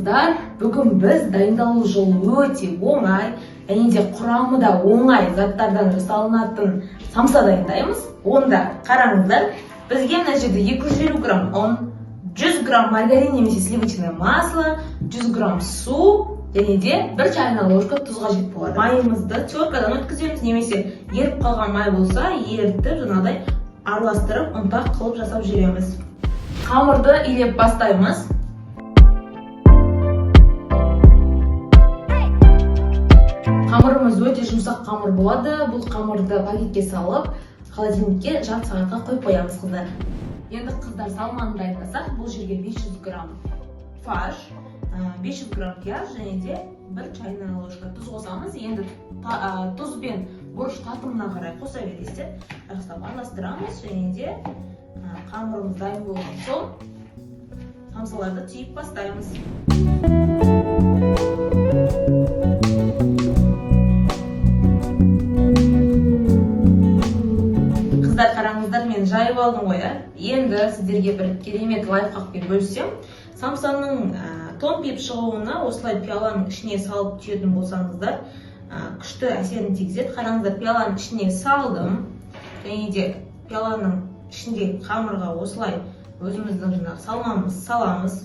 Қыздар, бүгін біз дайындалу жолы өте оңай және де құрамы да оңай заттардан жасалынатын самса дайындаймыз. Онда қараңыздар, бізге мына жерде 250 грамм ұн, 100 грамм маргарин немесе сливочное масло, 100 грамм су және де 1 чайная ложка тұз қажет болады. Майымызды теркадан өткіземіз немесе еріп қалған май болса, ерітіп, жаңағыдай араластырып, ұнтақ қылып жасап жүреміз. Қамырды илеп бастаймыз. Қамырымыз өте жұмсақ қамыр болады. Бұл қамырды пакетке салып, холодильникке жарты сағатқа қойып қоямыз, қыздар. Енді, қыздар, салманы дайындасақ, бұл жерге 500 грамм фарш, 500 грамм пияз және де 1 чайная ложка тұз қосамыз. Енді тұз бен бұрыш татымына қарай қоса бересіздер. Жақсылап араластырамыз және де қамырымыз дайын болған соң самсаларды түйіп бастаймыз. Қыздар, қараңыздар, мен жайып алдым ғой, иә. Енді сіздерге бір керемет лайфхакпен бөліссем. Самсаның томпиып шығуына осылай пиаланың ішіне салып түйетін болсаңыздар, күшті әсерін тигізеді. Қараңыздар, пиаланың ішіне салдым және де пиаланың ішіндегі қамырға осылай өзіміздің жаңағы салмамызды саламыз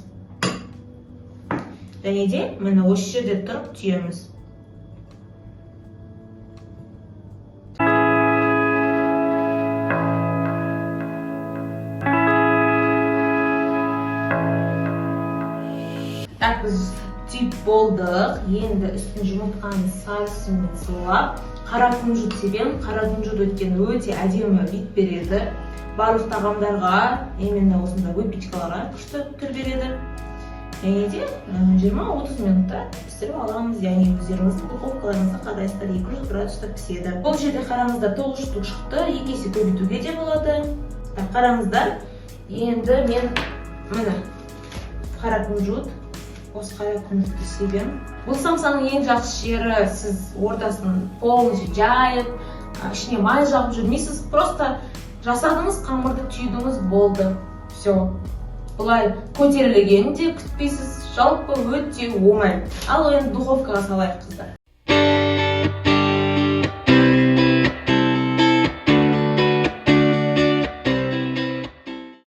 және де міне, осы жерде тұрып түйеміз. Так, біз түйіп болдық. Енді үстін жұмыртқаның сарысымен сылап, қара күнжіт себемін. Қара күнжіт, өйткені өте әдемі вид береді барлық тағамдарға, именно осындай выпечкаларға күшті түр береді. Және де 20-30 минутта пісіріп аламыз, яғни өздеріңіздің духовкаларыңызда қарайсыздар, 200 градуста піседі. Бұл жерде, қараңыздар, 9 штук шықты, 2 есе көбейтуге де болады. Так, қараңыздар, енді мен, міне, қара күнжіт, осы қара күнжітті себемін. Бұл самсаның ең жақсы жері, сіз ортасын полностью жайып, ішіне май жағып жүрмейсіз. Просто жасадыңыз, қамырды түйдіңіз, болды, все. Бұлай көтерілгенін де күтпейсіз. Жалпы өте оңай. Ал енді духовкаға салайық, қыздар.